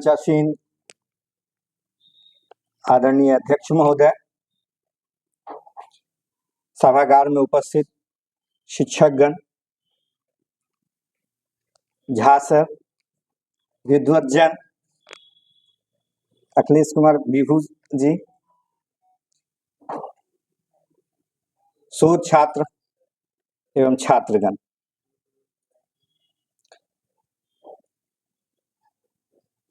मंचासीन आदरणीय अध्यक्ष महोदय, सभागार में उपस्थित शिक्षकगण, झा सर, विद्वज्जन, अखिलेश कुमार विभू जी, शोध छात्र एवं छात्रगण।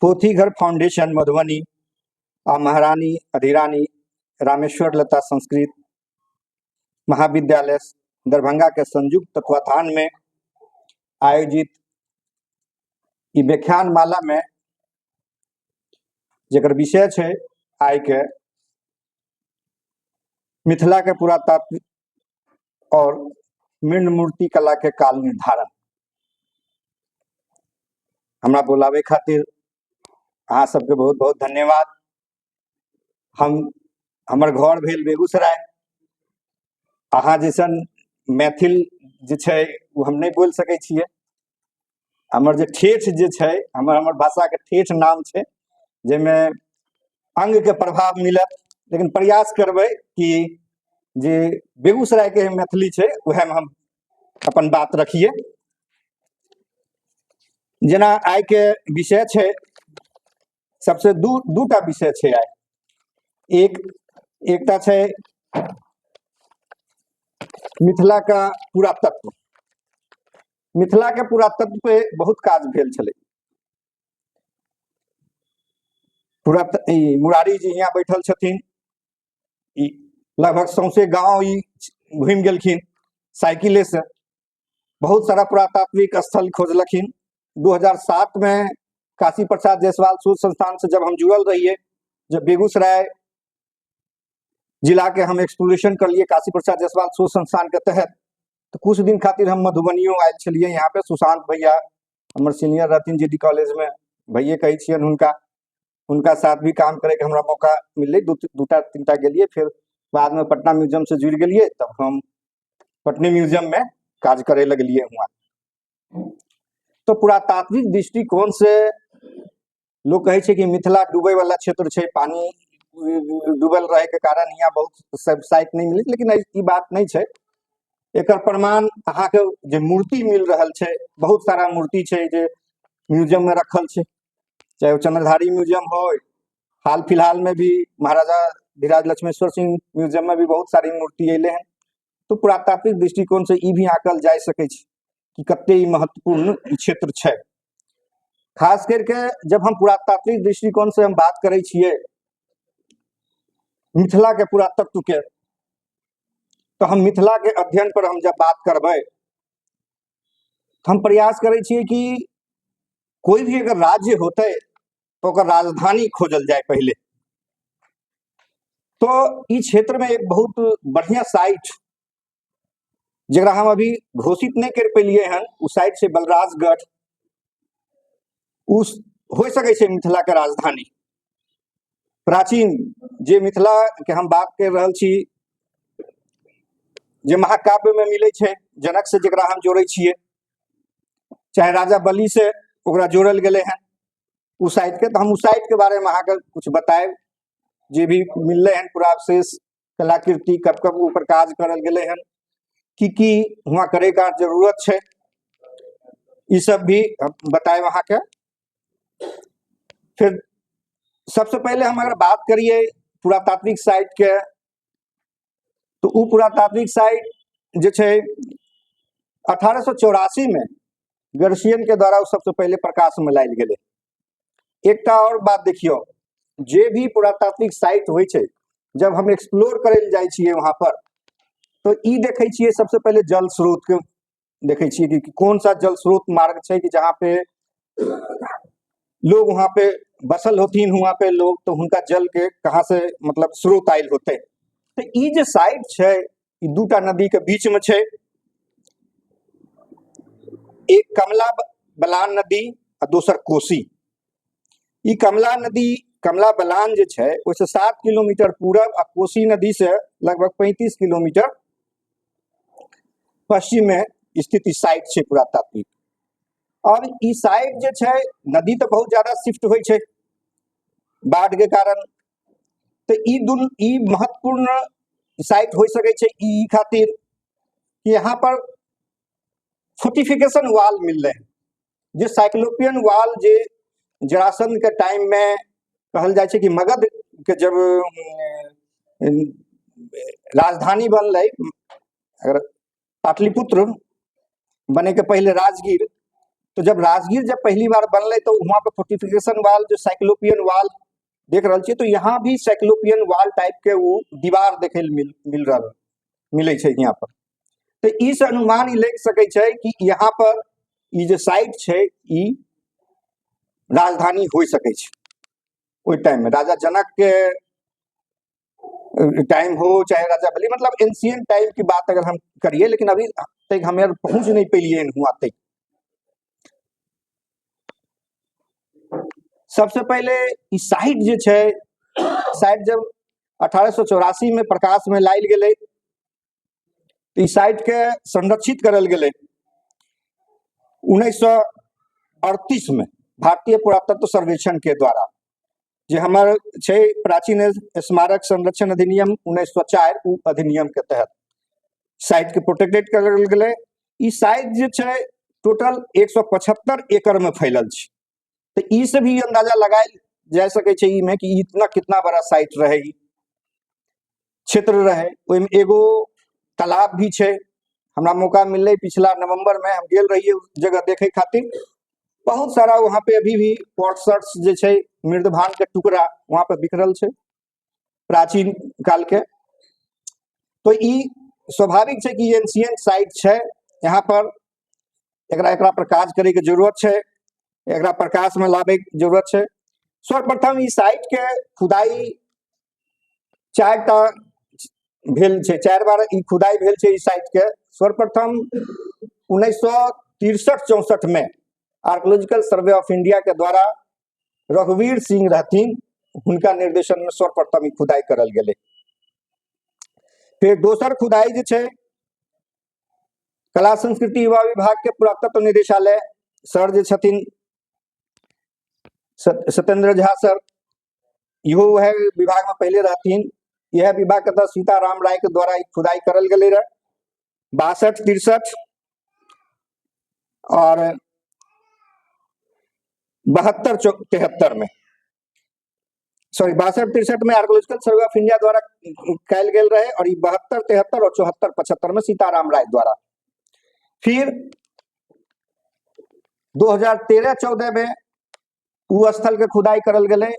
पोथीघर फाउंडेशन मधुबनी आ महारानी अधिरानी रामेश्वर लता संस्कृत महाविद्यालय दरभंगा के संयुक्त तत्वाधान में आयोजित ई व्याख्यान माला में जकर विषय छै आइ के मिथिला के पुरातत्व और मृण मूर्ति कला के काल निर्धारण। हमरा बुलावे खातिर अहाँ सबके बहुत बहुत धन्यवाद। हमर घर भेल बेगूसराय। अहाँ जैसन मैथिल जे छै ओ हम नहि बोलि सकै छियै। हमर जे ठेठ जे छै, हमर हमर भाषाके ठेठ नाम छै, जाहिमे अंगके प्रभाव मिलत, लेकिन प्रयास करबै कि जे बेगूसरायके मैथिली छै उएहमे हम अपन बात रखिए। जेना आइके विषय छै, सबसे दूटा विषय छै आइ। एकटा छै मिथिला का पुरातत्व। मिथिला के पुरातत्व पे बहुत काज भेल छलै। पूरा ई मुरारी जी यहाँ बैठल छथिन, ई लगभग सौंसे गांव ई घुमि गेलखिन साइकिले से, बहुत सारा पुरातात्विक स्थल खोजलखिन। 2007 में काशी प्रसाद जायसवाल शोध संस्थान से जब हम जुड़ल रहिए, जब बेगूसराय जिला के हम एक्सप्लोरेशन कर लिए काशी प्रसाद जायसवाल शोध संस्थान के तहत, तो कुछ दिन खातिर हम मधुबनियो आयल छलिए। यहाँ पे सुशांत भैया हमर सीनियर रहथिन जी डी कॉलेज में, भैये कहै छियनि हुनका, हुनका साथ भी काम करे के हमरा मौका मिललै। दूटा तीनटा गेलिए, फिर बाद में पटना म्यूजियम से जुड़ गेलिए, तब हम पटने म्यूजियम में काज करे लगलिए हुआ। तो पुरातात्विक दृष्टिकोण से लोग कहै छै कि मिथिला डूबे वाला क्षेत्र छै, पानी डूबल रहे के कारण यहाँ बहुत सब साइट नहीं मिले, लेकिन ई बात नहीं छै। एकर प्रमाण अहाँके जे मूर्ति मिल रहल छै, बहुत सारा मूर्ति छै जे म्यूजियम में रखल छै, चाहे ओ चंद्रधारी म्यूजियम हो, हाल फिलहाल में भी महाराजा धीराज लक्ष्मेश्वर सिंह म्यूजियम में भी बहुत सारी मूर्ति अयले हैं। तो पुरातात्विक दृष्टिकोण से ई भी आंकल जा सकै छै कि कते ई महत्वपूर्ण ई क्षेत्र छै। खास करके जब हम पुरातात्विक दृष्टिकोण से हम बात करै छियै मिथिला के पुरातत्व के, तो हम मिथिला के अध्ययन पर हम जब बात करबै तो हम प्रयास करै छियै कि कोई भी अगर राज्य होतै तो ओकर राजधानी खोजल जाए पहले। तो ई क्षेत्र में एक बहुत बढ़िया साइट जरा हम अभी घोषित नहीं कर पेलिए हन, उ साइट से बलराजगढ़, उस हो सके छै मिथिला के राजधानी प्राचीन। जे मिथिला के हम बात कर रहल छी, जे महाकाव्य में मिले छै, जनक से जकरा हम जोड़ै छियै, चाहे राजा बलि से ओकरा जोड़ल गेलै हन उ साइट के, तो हम उ साइट के बारे में अहाँके कुछ बतायब। जे भी मिललै हन पुरावशेष कलाकृति, कब कब ऊपर काज करल गेलै हन, की की हुआ करे का जरूरत छै, ई सब भी बतायब अहाँके। फिर सबसे पहले हम अगर बात करिए पुरातात्विक साइट के, तो उ पुरातात्विक साइट जे छै 1884 में गर्सियन के द्वारा सबसे पहले प्रकाश में लायल गेलै। एकटा और बात देखियौ, जे भी पुरातात्विक साइट होइ छै, जब हम एक्सप्लोर करै लए जाइ छियै वहां पर, तो ई देखै छियै सबसे पहले जल स्रोत के देखै छियै कि कौन सा जल स्रोत मार्ग छै कि जहाँ पे लोग वहां पे बसल होथिन, वहां पे लोग, तो हुनका जल के कहाँ से मतलब स्रोत आयल होते। तो ई जे साइट छै ई दूटा नदी के बीच में छै, एक कमला बलान नदी आ दोसर कोसी। ई कमला नदी, कमला बलान जे छै ओहिसँ 7 किलोमीटर पूरब आ कोसी नदी से लगभग 35 किलोमीटर पश्चिम में स्थित ई साइट छै पुरातात्विक। और ई साइट जे छै, नदी तऽ बहुत ज्यादा शिफ्ट होइ छै, बाढ़ के कारण। तऽ ई दुन ई महत्वपूर्ण साइट हो सकै छै ई खातिर कि यहाँ पर फोर्टिफिकेशन वाल मिललै, जे साइक्लोपियन वाल जे जरासंध के टाइम में कहल जाइ छै कि मगध के जब राजधानी बनलै, अगर पाटलिपुत्र बने के पहले राजगीर, तो जब राजगीर जब पहली बार बनलै तो वहाँ पर फोर्टिफिकेशन वाल जो साइक्लोपियन वाल देख रहल छियै, तो यहाँ भी साइक्लोपियन वाल टाइप के वो दीवार देखे ल मिल मिल रहल मिलै छै यहाँ पर। तऽ ई से अनुमान ई लागि सकै छै कि यहाँ पर ई जे साइट छै ई राजधानी होइ सकै छै ओहि टाइम में, राजा जनक के टाइम हो चाहे राजा बलि, मतलब एंशियंट टाइम की बात अगर हम करिए, लेकिन अभी तक हम यार पहुंच नहीं पेलिए हुआ तक। सबसे पहले ई साइट जे छै, साइट जब 1884 में प्रकाश में लायल गेलै तऽ ई साइट के संरक्षित करल गेलै 1938 में भारतीय पुरातत्व सर्वेक्षण के द्वारा, जे हमर छै प्राचीन स्मारक संरक्षण अधिनियम 1904, उ अधिनियम के तहत साइट के प्रोटेक्टेड करल गेलै। ई साइट जे छै टोटल 175 एकड़ में फैलल छै, तऽ ई से भी अंदाजा लगायल जा सकै छै ई में कि इतना कितना बड़ा साइट रहे, ई क्षेत्र रहे। ओहिमे एगो तालाब भी छै। हमरा मौका मिललै पिछला नवंबर में हम गेल रहिए उस जगह देखे खातिर, बहुत सारा वहाँ पे अभी भी पॉटसर्ट्स जे छै मृदभांड के टुकड़ा वहाँ पे बिखरल छै प्राचीन काल के। तो ई स्वाभाविक छै कि एंशियंट साइट छै, यहाँ पर एकरा एकरा पर काज करे के जरूरत छै, एकरा प्रकाश में लाबे के जरूरत छै। सर्वप्रथम ई साइट के खुदाई चारिटा भेल छै, चारि बार ई खुदाई भेल छै ई साइट के। सर्वप्रथम 1963-64 में आर्कोलॉजिकल सर्वे ऑफ इंडिया के द्वारा रघुवीर सिंह रहथिन, हुनका निर्देशन में सर्वप्रथम ई खुदाई करल गेलै। फिर दोसर खुदाई जे छै कला संस्कृति युवा विभाग के पुरातत्व निदेशालय सर जे छथिन सत्येंद्र झा सर, इहो वएह विभाग में पहले रहथिन, यह विभाग के तहत सीताराम राय के द्वारा ई खुदाई करल गेलै रहे 62 63 और 72 73 में, सॉरी 62 63 में आर्कोलॉजिकल सर्वे ऑफ इंडिया द्वारा कयल गेल रहे और 72 73 और 74 75 में सीताराम राय द्वारा। फिर 2013-14 में उ स्थल के खुदाई करल गेलै।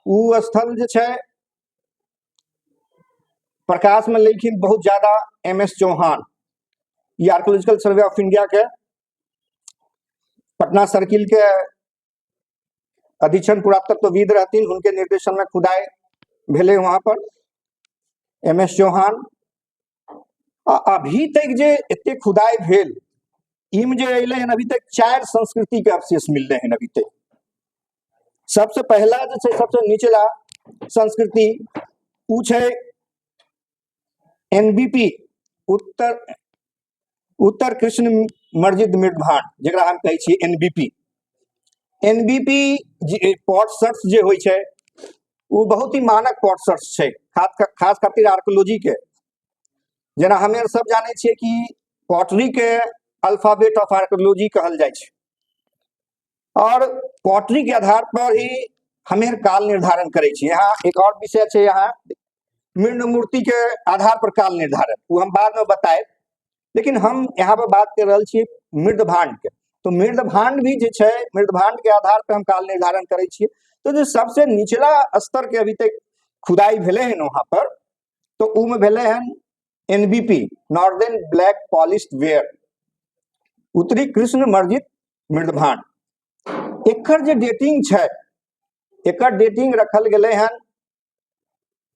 उ स्थल जे छै प्रकाश में लेकिन बहुत ज्यादा एम एस चौहान, ये आर्कोलॉजिकल सर्वे ऑफ इंडिया के पटना सर्किल के अधीक्षण पुरातत्वविद रहथिन, उनके निर्देशन में खुदाई भेलै वहां पर एम एस चौहान। आ अभी तक जे एते खुदाई भेल इम जे अयलै हन अभी तक 4 संस्कृति के अवशेष मिलले हन अभी तक। सबसे पहला जे छै सबसे निचला संस्कृति उ छै एनबीपी उत्तर उत्तर कृष्ण मस्जिद मृदभांड, जकरा हम कहै छियै एनबीपी। एनबीपी जे पॉट सर्च जे होइ छै ओ बहुत ही मानक पॉट सर्च छै, खास खास खातिर आर्कोलॉजी के। जेना हमे सब जानै छियै कि पॉटरी के अल्फाबेट ऑफ आर्कोलॉजी कहल जाइ छै और पॉटरी के आधार पर ही हमे काल निर्धारण करै छियै। यहाँ एक और विषय छै, यहाँ मृण मूर्ति के आधार पर काल निर्धारण, वो हम बाद में बताएब, लेकिन हम यहाँ पर बात कर रहल छियै मृदभांड के। तो मृदभांड भी जे छै, मृदभांड के आधार पर हम काल निर्धारण करै छियै। तो जे सबसे निचला स्तर के अभी तक खुदाई भेलै हन वहां पर, तो उ में भेलै हन NBP northern black polished where, उत्तरी कृष्ण मस्जिद मृदभांड। एकर जे डेटिंग छै, एकर डेटिंग रखल गेलै हन,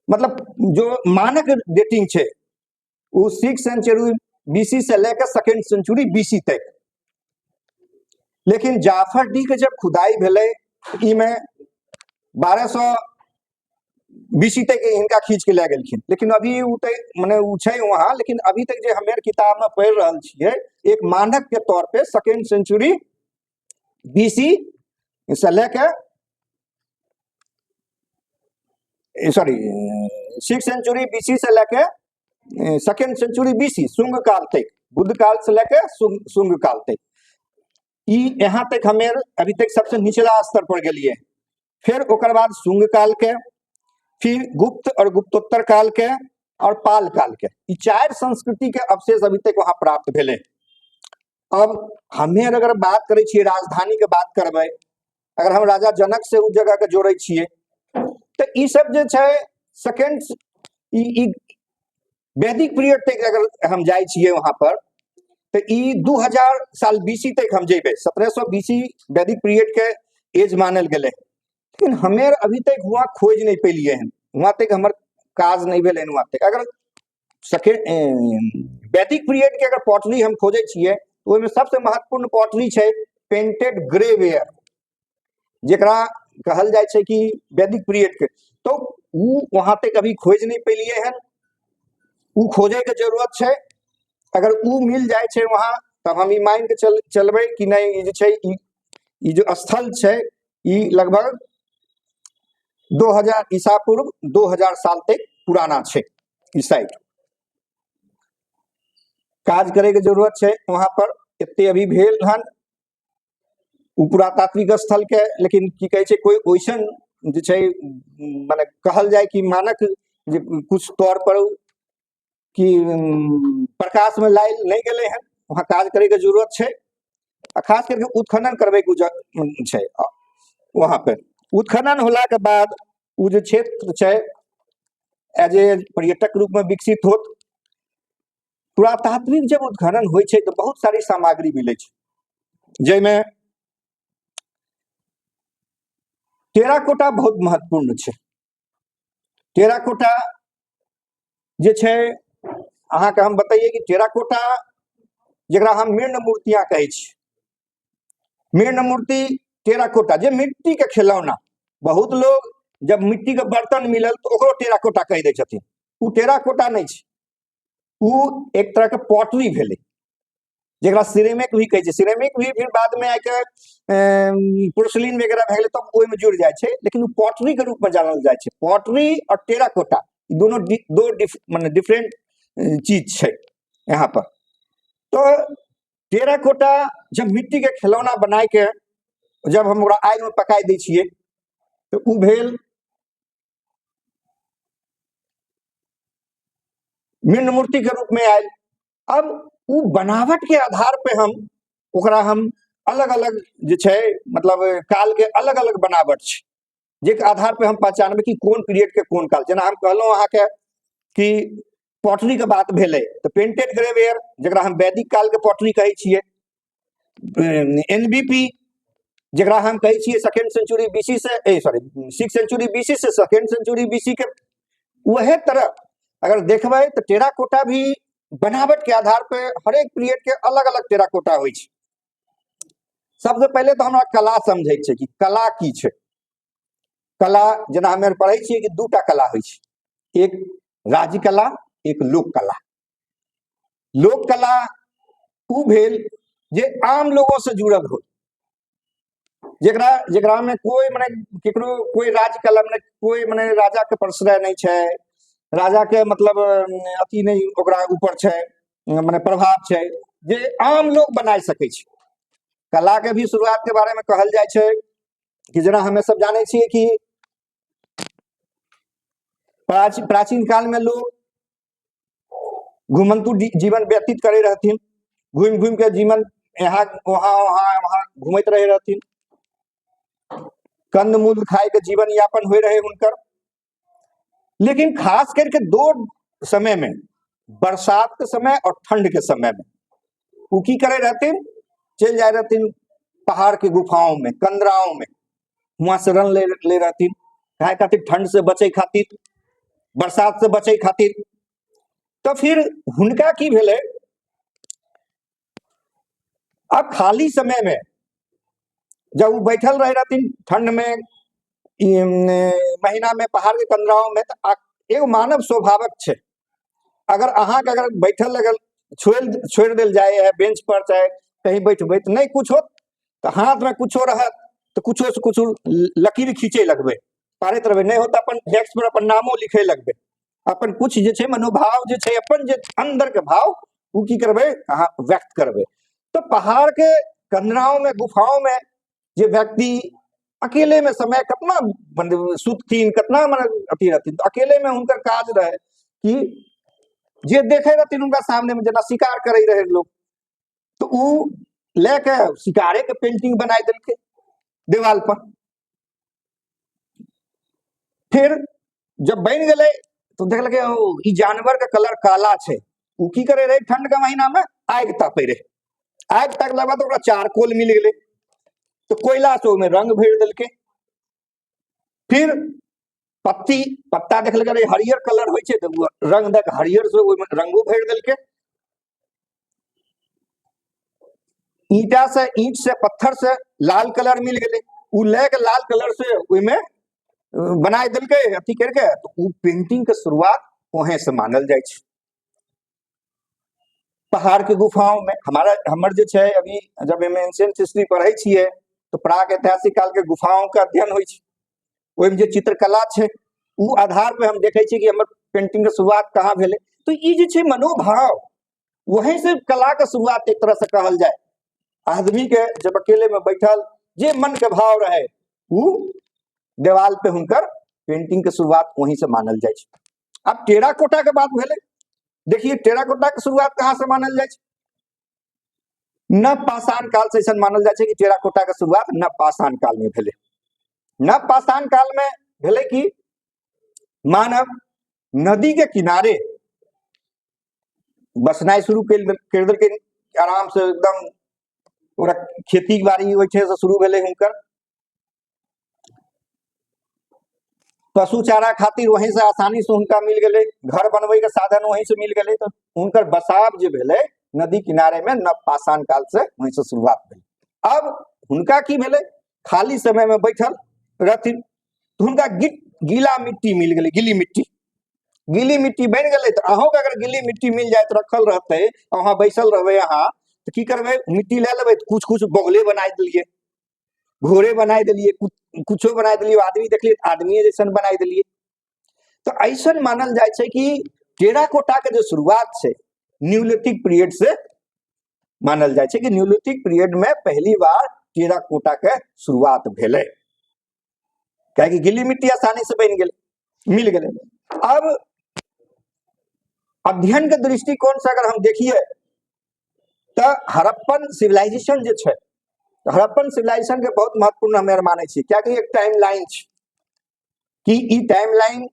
मतलब जो मानक डेटिंग छै वो 6 सेंचुरी बीसी से लेकर 2nd century BC तक। लेकिन जाफर डी के जब खुदाई भेलै इमे 1200 बीसी तक हिनका खींच के लए गेलखिन, लेकिन अभी उ तक मने उ छै वहां, लेकिन अभी तक जे हमेर किताब में पढ़ि रहल छियै एक मानक के तौर पे 2nd century BC से लेके सॉरी, 6 सेंचुरी बीसी से लेके सेकेंड सेंचुरी बीसी, शुंग काल तक, बुद्ध काल से लेके शुंग काल तक, ई यहाँ तक हमे अभी तक सबसे निचला स्तर पर गेलिए। फिर ओकर बाद शुंग काल के, फिर गुप्त और गुप्तोत्तर काल के और पाल काल के, ई चारि संस्कृति के अवशेष अभी तक वहां प्राप्त भेलै। अब हमे अगर बात करै छियै, राजधानी के बात करबै, अगर हम राजा जनक से उ जगह के जोड़ै छियै, तऽ ई सब जे छै सेकेंड ई ई वैदिक पीरियड तक अगर हम जाइ छियै वहां पर, तऽ ई 2000 साल बीसी तक हम जेबै। 1700 बीसी वैदिक पीरियड के एज मानल गेलै, लेकिन हमे अभी तक हुआं खोज नहि पेलियै हन। हुआं तक हमर काज नहि भेलै हन। हुआं तक अगर सेकेंड वैदिक पीरियड के अगर पॉटरी हम खोजै छियै, तऽ ओहिमे सबसे महत्वपूर्ण पॉटरी छै पेंटेड ग्रे वेयर, जेकरा कहल जाइ छै कि वैदिक पीरियड के। तो उ वहां तक अभी खोज नहि पेलियै हन। उ खोजे के जरूरत छै। अगर उ मिल जाइ छै वहां, तब हम ई मान के चलबै कि नहि, ई जे छै, ई ई जो स्थल छै, ई लगभग 2000 ईसा पूर्व, 2000 साल तक पुराना छै। ई साइट काज करे के जरूरत छै वहां पर। एते अभी भेल हन उ पुरातात्विक स्थल के, लेकिन की कहै छै, कोई ओइसन जे छै, मने कहल जाय कि मानक जे कुछ तौर पर कि प्रकाश में लायल नहि गेलै हन। वहाँ काज करे के जरूरत छै आ खास करके उत्खनन करबै के छै। वहाँ पे उत्खनन होला के बाद उ जे क्षेत्र छै, एज ए पर्यटक रूप में विकसित होत। पुरातात्विक जब उत्खनन होइ छै, तऽ बहुत सारी सामग्री मिलै छै, जाहिमे टेराकोटा बहुत महत्वपूर्ण छै। टेराकोटा जे छै, अहाँके हम बतैयै कि टेराकोटा, जकरा हम मृण मूर्तियां कहै छी, मृण मूर्ति, टेराकोटा जे मिट्टी के खिलौना। बहुत लोग जब मिट्टी के बर्तन मिलल तऽ ओकरो टेराकोटा कहि दै छथिन। ओ टेराकोटा नहि छै, ओ एक तरह के पॉटरी भेलै, जकरा सिरेमिक भी कहै छै। सिरेमिक भी फिर बाद में आके पोर्सलिन वगैरह भए गेलै, तब ओहिमे जुड़ि जाइ छै, लेकिन ओ पॉटरी के रूप में जानल जाइ छै। पॉटरी और टेराकोटा ई दोनों दो मने डिफरेंट चीज छै यहाँ पर। तो टेराकोटा जब मिट्टी के खिलौना बनाय के जब हम ओकरा आगि में पकाय दै छियै, तऽ ओ भेल मृण मूर्ति के रूप में आयल। अब उ बनावट के आधार पे हम ओकरा हम अलग अलग जे छै, मतलब काल के अलग अलग बनावट छै, जाहिके आधार पे हम पहचानबै कि कोन पीरियड के कोन काल। जेना हम कहलहुँ अहाँके कि पॉटरी के बात भेलै, तऽ पेंटेड ग्रेवेयर, जकरा हम वैदिक काल के पॉटरी कहै छियै, एनबीपी, जकरा हम कहै छियै सेकेंड सेंचुरी बीसी से, सॉरी, 6 सेंचुरी बीसी से सेकेंड सेंचुरी बीसी के। वह तरह अगर देखबै तऽ टेराकोटा भी बनावट के आधार पे हरेक पीरियड के अलग अलग टेराकोटा होइ छै। सबसे पहिले तऽ हमरा कला समझै छै कि कला की छै। कला जेना हमे पढ़ै छियै कि दूटा कला होइ छै, एक राज्य कला, एक लोक कला। लोक कला उ भेल जे आम लोगों से जुड़ल हो, जेकरा जेकरा में कोई मने केकरो कोई राज्य कला मने कोई मने राजा के प्रश्रय नहि छै, राजा के मतलब अथी नहि ओकरा ऊपर छै, मने प्रभाव छै, जे आम लोग बनाय सकै छै। कला के भी शुरुआत के बारे में कहल जाइ छै कि जेना हमे सब जानै छियै कि प्राचीन प्राचीन काल में लोग घुमंतु जीवन व्यतीत करे रहथिन। घूमि घूमि के जीवन, यहाँ वहाँ, वहाँ वहाँ घूमैत रहे रहथिन। कंद मूल खाय के जीवन यापन होइ रहे हुनकर। लेकिन खास करके दो समय में, बरसात के समय और ठंड के समय में, वो की करे रहथिन? चलि जाय रहथिन पहाड़ के गुफाओं में, कंदराओं में। वहां शरण ले ले रहथिन। काहे खातिर? ठंड से बचे खातिर, बरसात से बचे खातिर। तऽ फिर हुनका की भेलै? अब खाली समय में जब वो बैठल रहे रहथिन ठंड में, ई, महीना में पहाड़ के कंदराओं में, तऽ एगो मानव स्वभावक छै, अगर अहाँके अगर बैठल अगर छोड़ि छोड़ि देल जाय है बेंच पर, चाहे कहीं बैठबै, तऽ नहि कुछ होत, तऽ हाथ में कुछो रहत तऽ कुछो से कुछो लकीर खींचे लगबै। पारैत रहबै, नहि होत अपन डेस्क पर अपन नामो लिखे लगबै, अपन कुछ जे छै मनोभाव जे छै, अपन जे अंदर के भाव ओ की करबै अहाँ व्यक्त करबै। तऽ पहाड़ के कंदराओं में, गुफाओं में जे व्यक्ति अकेले में समय कतना सुतथिन, कतना मने अथी रहथिन, तऽ अकेले में हुनकर काज रहे कि जे देखे रहथिन हुनका सामने में, जेना शिकार करे रहे लोग, तऽ ओ लए के शिकारे के पेंटिंग बनाए देलकै देवाल पर। फिर जब बनि गेलै तो देखलकै ओ ई जानवर के कलर काला छै। ओ की करे रहे ठंड के महीना में आगि तापे रहे, आगि तापला बाद ओकरा चारकोल मिल गेलै तो कोयला से ओहिमे रंग भरि देलकै। फिर पत्ती पत्ता देखलकै रे हरियर कलर होइ छै, तऽ रंग दऽ कऽ हरियर से ओहिमे रंगो भरि देलकै। ईंटा से ईंट से पत्थर से लाल कलर मिल गेलै, ओ लए के लाल कलर से ओहिमे बनाय देलकै अथी करके। तऽ ओ पेंटिंग के शुरुआत वहें से मानल जाइ छै पहाड़ के गुफाओं में। हमारा हमर जे छै अभी जब हम एंशियंट हिस्ट्री पढ़ै छियै तऽ प्राग ऐतिहासिक काल के गुफाओं के अध्ययन होइ छै, ओहिमे जे चित्रकला छै ओ आधार पे हम देखै छियै कि हमर पेंटिंग के शुरुआत कहाँ भेलै। तऽ ई जे छै मनोभाव वहीं से कला के शुरुआत एक तरह से कहल जाय। आदमी के जब अकेले में बैठल जे मन के भाव रहे वो देवाल पे हुनकर पेंटिंग के शुरुआत वहीं से मानल जाइ छै। आब टेराकोटा के बात भेलै, देखिए टेराकोटा के शुरुआत कहाँ से मानल जाइ छै? नव पाषाण काल से ऐसा मानल जाइ छै कि टेराकोटा के शुरुआत नव पाषाण काल में भेलै। नव पाषाण काल में भेलै कि मानव नदी के किनारे बसनाइ शुरू करि देलकै, आराम से एकदम ओकरा खेती बाड़ी ओहि से शुरू भेलै। हुनकर पशु चारा खातिर वहीं से आसानी से हुनका मिल गेलै, घर बनबै के साधन वहीं से मिल गेलै। तऽ हुनकर बसाव जे भेलै नदी किनारे में नव पाषाण काल से वहीं से शुरुआत भेलै। अब हुनका की भेलै, खाली समय में बैठल रहथिन तऽ हुनका गीला मिट्टी मिल गेलै, गीली मिट्टी, गीली मिट्टी बनि गेलै। तऽ अहूँके अगर गीली मिट्टी मिल जायत रखल रहतै, अहाँ बैसल रहबै अहाँ तऽ की करबै, मिट्टी लए लेबै, कुछ कुछ बगले बनाय देलियै, घोड़े बनाय देलियै, कुछो बनाय देलियै, आदमी देखलियै तऽ आदमीए जैसन बनाय देलियै। तऽ ऐसन मानल जाइ छै कि टेराकोटा के जे शुरुआत छै न्यूलिथिक पीरियड से मानल जाइ छै कि न्यूलिथिक पीरियड में पहली बार टेराकोटा के शुरुआत भेलै, काहेकि गीली मिट्टी आसानी से बनि गेलै, मिल गेलै। अब अध्ययन के दृष्टिकोण से अगर हम देखिए तऽ हड़प्पन सिविलाइजेशन जे छै, हड़प्पन सिविलाइजेशन के बहुत महत्वपूर्ण हमे आर मानै छियै, कियाकि एक टाइम लाइन छै कि ई टाइम लाइन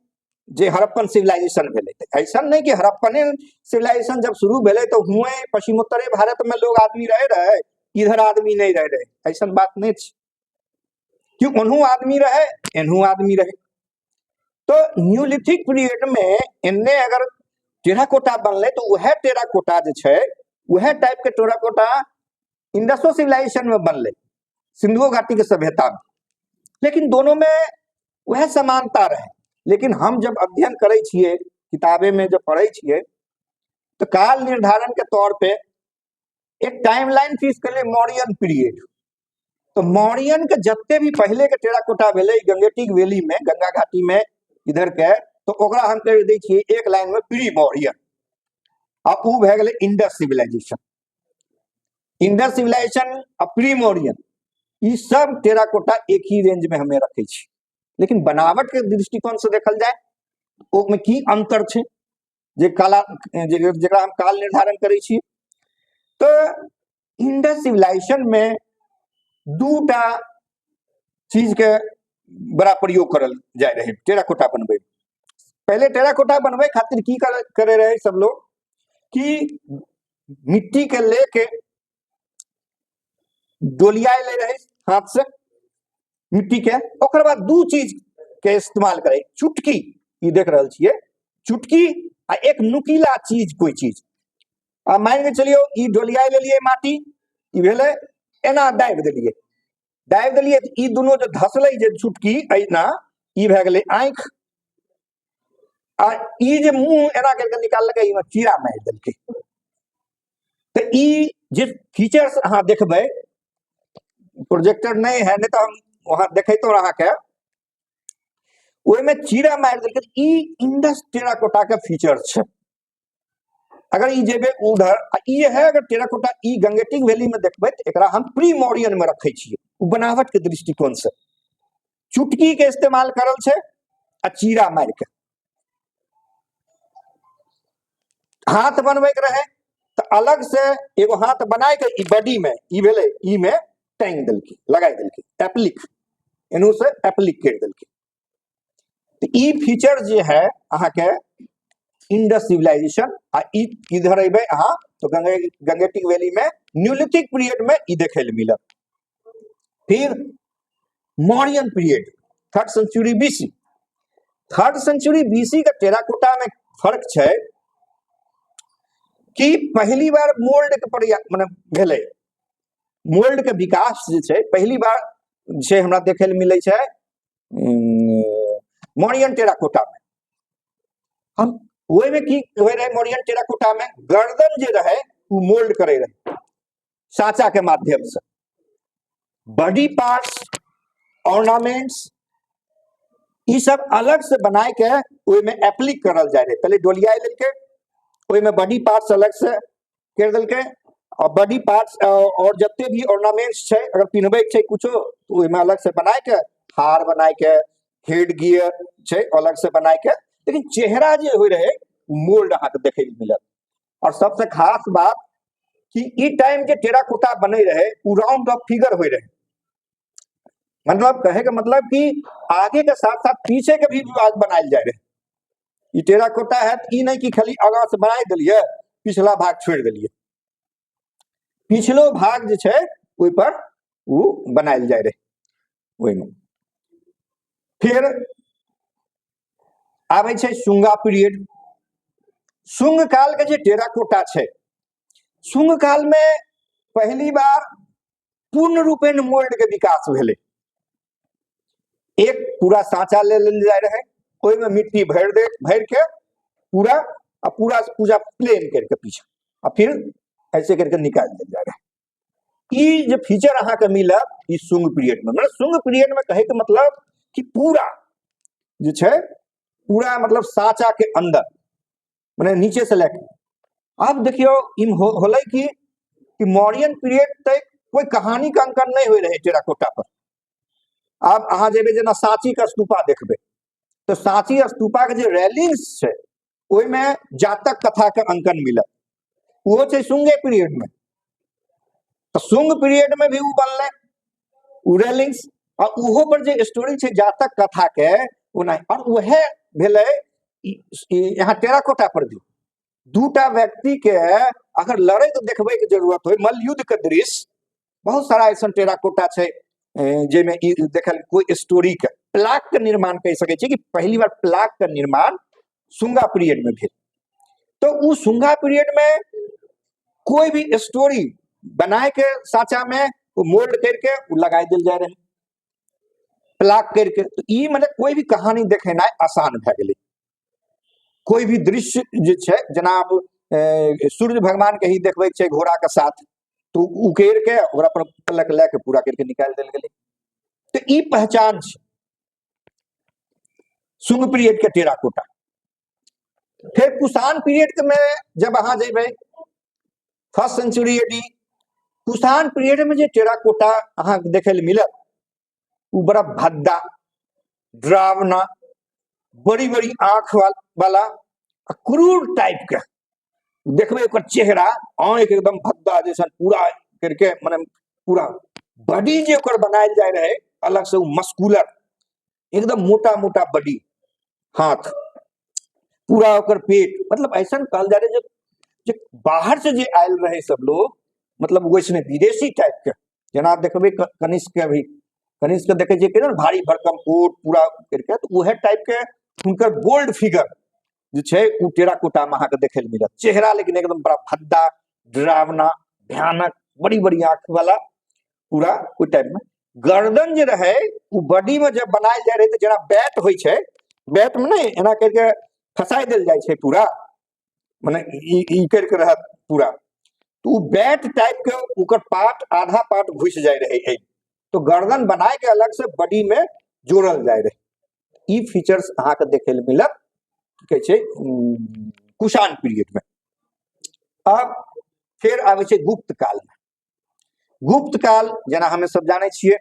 जे हड़प्पन सिविलाइजेशन भेलै, तऽ ऐसा नहीं कि हड़प्पने सिविलाइजेशन जब शुरू भेलै तऽ हुए पश्चिमोत्तरे भारत में लोग आदमी रहे रहे, इधर आदमी नहीं रहे रहे, ऐसा बात नहीं छै कि ओनहु आदमी रहे एनहु आदमी रहे। तो न्यूलिथिक पीरियड में एन्ने अगर टेराकोटा बनलै तऽ वएह टेराकोटा जे छै वएह टाइप के टेराकोटा इंडसो सिविलाइजेशन में बनलै, सिंधुओ घाटी के सभ्यता में, लेकिन दोनों में वएह समानता रहे। लेकिन हम जब अध्ययन करै छियै, किताबे में जब पढ़ै छियै, तऽ काल निर्धारण के तौर पे एक टाइम लाइन फिक्स करलियै मौर्यन पीरियड। तो मौर्यन के जते भी पहले के टेराकोटा भेलै गंगेटिक वैली में, गंगा घाटी में इधर के, तो ओकरा हम कहि दै छियै एक लाइन में प्री मौर्यन, आ उ भए गेलै इंडस सिविलाइजेशन। इंडस सिविलाइजेशन आ प्री मौर्यन ई सब टेराकोटा एक ही रेंज में हमें रखै छी। लेकिन बनावट के दृष्टिकोण से देखल जाय ओहिमे की अंतर छै जे काला जकरा हम काल निर्धारण करै छी, तऽ इंडस सिविलाइजेशन में दूटा चीज के बड़ा प्रयोग करल जाय रहे टेराकोटा बनबै। पहले टेराकोटा बनबै खातिर की करे रहे सब लोग कि मिट्टी के लेके डोलियाए ले रहे हाथ से मिट्टी के, ओकर बाद दू चीज के इस्तेमाल करे, चुटकी, ई देख रहल छियै चुटकी आ एक नुकीला चीज कोई चीज। आ मान के चलियो ई डोलियाए लेलियै माटी, ई भेलै एना दाबि देलियै, दाबि देलियै तऽ ई दुनू जे धसलै जे चुटकी एना, ई भए गेलै आँखि, आ ई जे मुंह एना करके निकाललकै एहिमे कीड़ा मारि देलकै। तऽ ई जे फीचर्स अहाँ देखबै, प्रोजेक्टर नहि है, नहि तऽ हम वहाँ देखैतो अहाँके। ओहिमे चीरा मारि देलकै। ई इंडस टेराकोटा के फीचर छै। अगर ई जेबै उधर आ ई है, अगर टेराकोटा ई गंगेटिक वैली में देखबै तऽ एकरा हम प्री मौर्यन में रखै छियै। ओ बनावट के दृष्टिकोण से चुटकी के इस्तेमाल करल छै आ चीरा मारि के हाथ बनबै के रहे तऽ अलग से एगो हाथ बनाय के ई बॉडी में ई भेलै, ई में टांगि देलकै, लगाय देलकै, एप्लिक एनू से एप्लिक करि देलकै। तऽ ई फीचर जे है अहाँके इंडस सिविलाइजेशन आ ई इधर अयबै अहाँ तऽ गंगेटिक वैली में न्यूलिथिक पीरियड में ई देखै लए मिलत। फिर Mauryan period, third century BC. Third century BC के टेराकोटा में फर्क छै कि पहली बार मोल्ड के प्रयास मने भेलै, मोल्ड के विकास जे छै पहली बार जे हमरा देखै लए मिलै छै मौर्यन टेराकोटा में। हम ओहिमे की होइ रहै, मौर्यन टेराकोटा में गर्दन जे रहै ओ मोल्ड करै रहै साँचा के माध्यम से, बॉडी पार्ट्स ऑर्नामेंट्स ई सब अलग से बनाय के ओहिमे एप्लिक करल जाय रहै। पहले डोलियाई लेलकै, ओहिमे बॉडी पार्ट्स अलग से कर देलकै और बॉडी पार्ट्स और जते भी ऑर्नामेंट्स छै अगर पिन्हबै छै कुछो तो ओहिमे अलग से बनाय के हार बनाय के हेड गियर छै अलग से बनाय के, लेकिन चेहरा जे होइ रहे मोल्ड अहाँके देखै लए मिलत। और सबसे खास बात कि ई टाइम जे टेराकोटा बने रहे उ राउंड ऑफ फिगर होइ रहे, मतलब कहे के मतलब कि आगे के साथ साथ पीछे के भी विभाग बनायल जाय रहे। ई टेराकोटा है ई नहीं कि खाली आगा से बनाय दिलिए पिछला भाग छोड़ दिलिए, पिछलो भाग जे छै ओहि पर उ बनायल जाय रहे ओहिमे। फिर आबै छै शुंगा पीरियड। शुंग काल के जे टेराकोटा छै, शुंग काल में पहली बार पूर्ण रूपेण मोल्ड के विकास भेलै। एक पूरा साँचा ले लेल जाय रहे, ओहिमे मिट्टी भरि दे, भरि के पूरा आ पूरा पूजा प्लेन करके पीछा आ फिर ऐसे करके निकालि देल जाय रहे। ई जे फीचर अहाँके मिलत ई शुंग पीरियड में, मतलब शुंग पीरियड में कहे के मतलब कि पूरा जे छै पूरा मतलब साँचा के अंदर मने नीचे से लेके। आब देखियो इम होलै कि मौर्यन पीरियड तक कोई कहानी के अंकन नहीं हो रहे टेराकोटा पर। आब अहाँ जेबै जेना सांची के स्तूपा देखबै तऽ सांची स्तूपा के जे रैलिंग्स छै ओहिमे जातक कथा के अंकन मिलत, ओहो छै शुंगे पीरियड में। तऽ शुंग पीरियड में भी ओ बनलै ओ रैलिंग्स, आ ओहो पर जे स्टोरी छै जातक कथा के ओ नहि। और वएह भेलै यहाँ टेराकोटा पर भी दूटा व्यक्ति के अगर लड़ैत देखबै के जरूरत हो, मल्लयुद्ध के दृश्य, बहुत सारा ऐसा टेराकोटा छै जाहिमे ई देखल कोई स्टोरी के प्लाक के निर्माण कहि सकै छियै कि पहली बार प्लाक के निर्माण शुंगा पीरियड में भेल। तो उ शुंगा पीरियड में कोई भी स्टोरी बनाए के साँचा में वो मोल्ड करके वो लगाई दिल जाए रहे प्लाक करके। तो ई मतलब कोई भी कहानी देखेनाइ आसान भए गेलै। कोई भी दृश्य जे छै जेना आब सूर्य भगवान के ही देखबै छै घोड़ा के साथ, तो उकेर के ओकरा पर पलक लए के पूरा करके निकालि देल गेलै। तो ई पहचान छै शुंग पीरियड के टेराकोटा। फिर कुषाण पीरियड में जब अहाँ जेबै first century AD, Kushan period में जे टेराकोटा अहाँके देखै लए मिलत ओ बड़ा भद्दा, डरावना, बड़ी बड़ी आंख वाला आ क्रूर टाइप के देखबै। ओकर चेहरा आंखि एकदम भद्दा जैसन पूरा करके, मने पूरा बॉडी जे ओकर बनायल जाय रहे अलग से, ओ मस्कुलर एकदम मोटा मोटा बॉडी, हाथ पूरा ओकर पेट, मतलब ऐसा कहल जाय रहे जे बाहर से जे आयल रहे सब लोग, मतलब वैसने विदेशी टाइप के। जेना देखबै कनिष्क के भी, कनिष्क के देखै छियै केना भारी भरकम कोट पूरा करके, तऽ उएह टाइप के हुनकर बोल्ड फिगर जे छै ओ टेराकोटा में अहाँके देखै लए मिलत। चेहरा लेकिन एकदम बड़ा भद्दा, डरावना, भयानक, बड़ी बड़ी आंख वाला पूरा ओहि टाइप में। गर्दन जे रहै ओ बॉडी में जब बनायल जाय रहै तऽ जेना बैट होइ छै, बैट में नहि एना करके फंसाइ देल जाइ छै पूरा, मने ई ई करके रहत पूरा, तो उ बैट टाइप के ओकर पार्ट आधा पार्ट घुसि जाय रहे एहि, तो गर्दन बनाय के अलग से बॉडी में जोड़ल जाय रहे। ई फीचर्स अहाँके देखै लए मिलत की कहै छै कुषाण पीरियड मे। आब फेर आबै छै गुप्त काल मे। गुप्त काल जेना हमे सब जानै छियै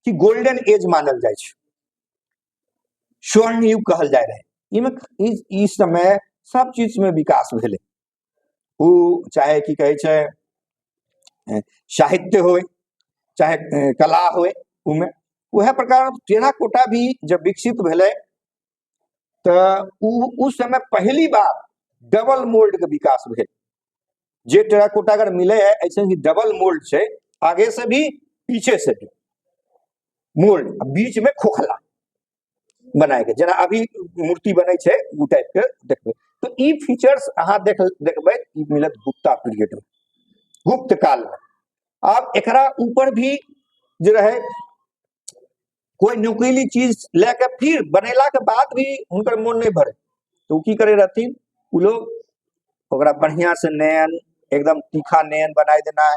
कि गोल्डन एज मानल जाइ छै, स्वर्ण युग कहल जाय रहै। इमे ई समय सब चीज में विकास भेलै, ओ चाहे की कहै छै साहित्य होय चाहे कला होय, उमे वएह प्रकार टेराकोटा भी जब विकसित भेलै तऽ उस समय पहली बार डबल मोल्ड के विकास भेल। जे टेराकोटा अगर मिले है ऐसे ही डबल मोल्ड छै, आगे से भी पीछे से भी मोल्ड, बीच में खोखला बनाए के जेना अभी मूर्ति बनै छै उ टाइप के देखबै। तऽ ई फीचर्स अहाँ देखबै ई मिलत गुप्ता पीरियड में, गुप्त काल में। आब एकरा ऊपर भी जे रहे कोई नुकीली चीज लए के फिर बनेला के बाद भी हुनकर मोन नहीं भरे तो की करे रहथिन उ लोग, ओकरा बढ़िया से नयन एकदम तीखा नयन बनाए देना है,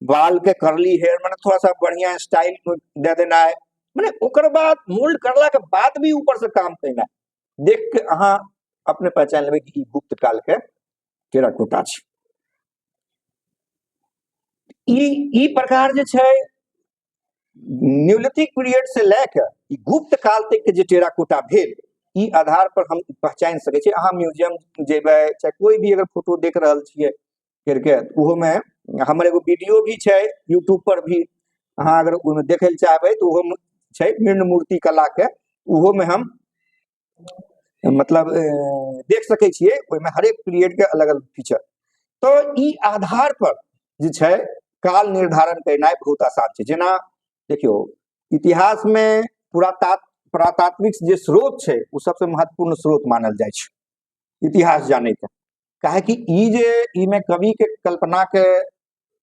बाल के करली हेयर माने थोड़ा सा बढ़िया स्टाइल दे देना है, माने ओकर बाद मोल्ड करला के बाद भी ऊपर से काम करना है। देख के अहाँ अपने पहचान लेबै कि ई गुप्त काल के टेराकोटा छै। ई प्रकार जे छै न्यूलिथिक पीरियड से लए के ई गुप्त काल तक के जे टेराकोटा भेल, ई आधार पर हम पहचानि सकै छी। अहाँ म्यूजियम जेबै चाहे कोई भी अगर फोटो देख रहल छियै करके, ओहोमे हमर एगो वीडियो भी छै यूट्यूब पर भी, अहाँ अगर ओहिमे देखै लए चाहबै तऽ ओहोमे छै मृण मूर्ति कला के, ओहोमे हम मतलब देख सकै छियै ओहिमे हरेक पीरियड के अलग अलग फीचर। तऽ ई आधार पर जे छै काल निर्धारण केनाइ बहुत आसान छै। जेना देखियौ इतिहासमे पुरातात्विक जे स्रोत छै ओ सबसे महत्वपूर्ण स्रोत मानल जाइ छै इतिहास जानै के, काहे कि ई जे ईमे कवि के कल्पना के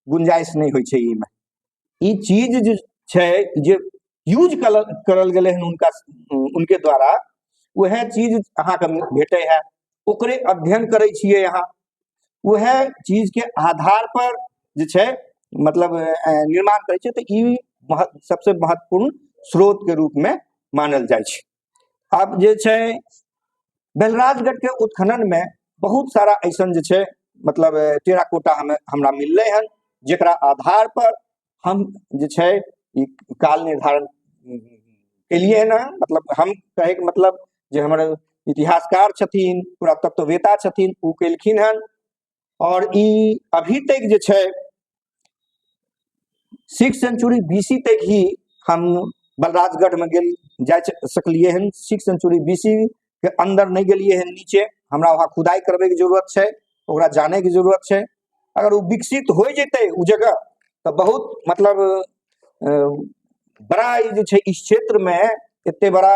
गुंजाइश नहि होइ छै। ईमे ई चीज जे छै जे यूज करल गेलै हन उनके द्वारा, वएह चीज अहाँके भेटै है, ओकरे अध्ययन करै छियै अहाँ, वएह चीजके आधार पर जे छै मतलब निर्माण करै छियै। तऽ ई सबसे महत्वपूर्ण स्रोतके रूपमे मानल जाइ छै। आब जे छै बलराजगढ़ के उत्खनन में बहुत सारा ऐसन जे छै मतलब टेराकोटा हमें हमरा मिललै हन, जेकरा आधार पर हम जे छै ई काल निर्धारण केलिए हन। मतलब हम कहैके मतलब जे हमर इतिहासकार छथिन, पुरातत्ववेता छथिन, ओ केलखिन हन। और ई अभी तक जे छै 6 सेंचुरी बीसी तक ही हम बलराजगढ़ में गेल जा सकलिए हन। 6 सेंचुरी बीसी के अंदर नहीं गेलिए हन, नीचे हमरा वहाँ खुदाई करबे के जरूरत छै, ओकरा जाने के जरूरत छै। अगर वो विकसित हो जतै उ जगह तऽ बहुत मतलब बड़ा ई जे छै इस क्षेत्र में एते बड़ा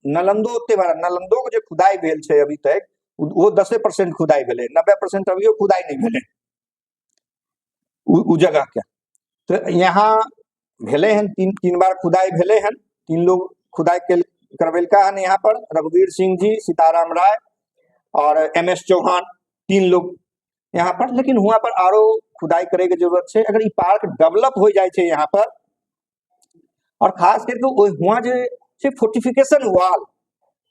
नालंदो, ओते बड़ा नालंदो के जे खुदाई भेल छै अभी तक वो 10% खुदाई भेलै, 90% अभियो खुदाई नहीं भेलै उ जगह के। तऽ यहाँ भेलै हन तीन बार खुदाई भेलै हन, 3 लोग खुदाई करबेलका हन यहाँ पर, रघुवीर सिंह जी, सीताराम राय और एम एस चौहान, 3 लोग यहाँ पर। लेकिन वहाँ पर आरो खुदाई करे के जरूरत छै। अगर ई पार्क डेवलप हो जाइ छै यहाँ पर, और खास करके वहाँ जे छै फोर्टिफिकेशन वाल,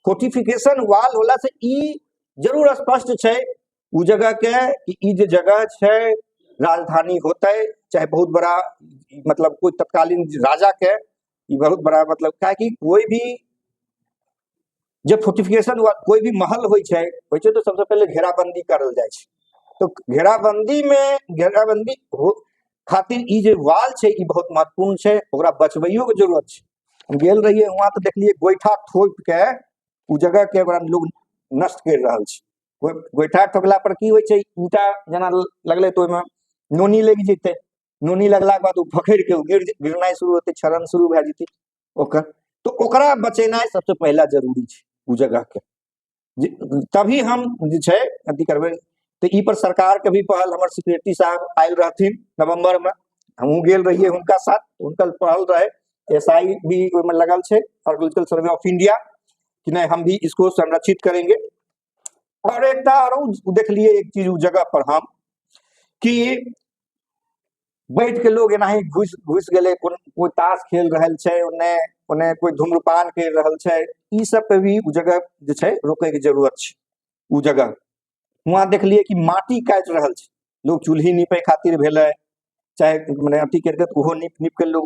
फोर्टिफिकेशन वाल होला से ई जरूर स्पष्ट छै उ जगह के कि ई जे जगह छै राजधानी होतै, चाहे बहुत बड़ा मतलब कोई तत्कालीन राजा के ई बहुत बड़ा मतलब, काहे कि कोई भी जब फोर्टिफिकेशन हुआ, कोई भी महल होइ छै, होइ छै तो सबसे पहले घेराबंदी करल जाइ छै। तो घेराबंदी में घेराबंदी हो खातिर ई जे वाल छै ई बहुत महत्वपूर्ण छै, ओकरा बचबैयो के जरूरत छै। हम गेल रहियै वहाँ तऽ देखलियै गोइठा ठोकि के उ जगह के ओकरा लोग नष्ट करि रहल छै। गोइठा ठोकला पर की होइ छै, ईंटा जेना लगलै तऽ ओहिमे नोनी लागि जेतै, नोनी लगलाके बाद ओ भखरि के गिरनाइ शुरू हेतै, क्षरण शुरू भए जेतै ओकर। तऽ ओकरा बचेनाइ सबसे पहिला जरूरी छै उ जगह के, तभी हम जे छै अथी करबै। तऽ ई पर सरकार के भी पहल, हमर सेक्रेटरी साहब आयल रहथिन नवंबर में, हमहूँ गेल रहियै हुनका साथ, हुनकर पहल रहे, एस I भी ओहिमे लगल छै, आर्कियोलॉजिकल सर्वे ऑफ इंडिया, कि नहीं हम भी इसको संरक्षित करेंगे। और एकटा आरो देखलियै एक चीज उ जगह पर हम, कि बैठ के लोग एनाही घुसि घुसि गेलै, कोन कोइ ताश खेल रहल छै ओन्ने, ओन्ने कोइ धूम्रपान करि रहल छै। ई सब पे भी ओ जगह जे छै रोकैके जरूरत छै। ओ जगह वहाँ देखलियै कि माटि काटि रहल छै लोग, चूल्ही नीपै खातिर भेलै, चाहे मने अथी करिके, तऽ ओहो नीप नीप के लोग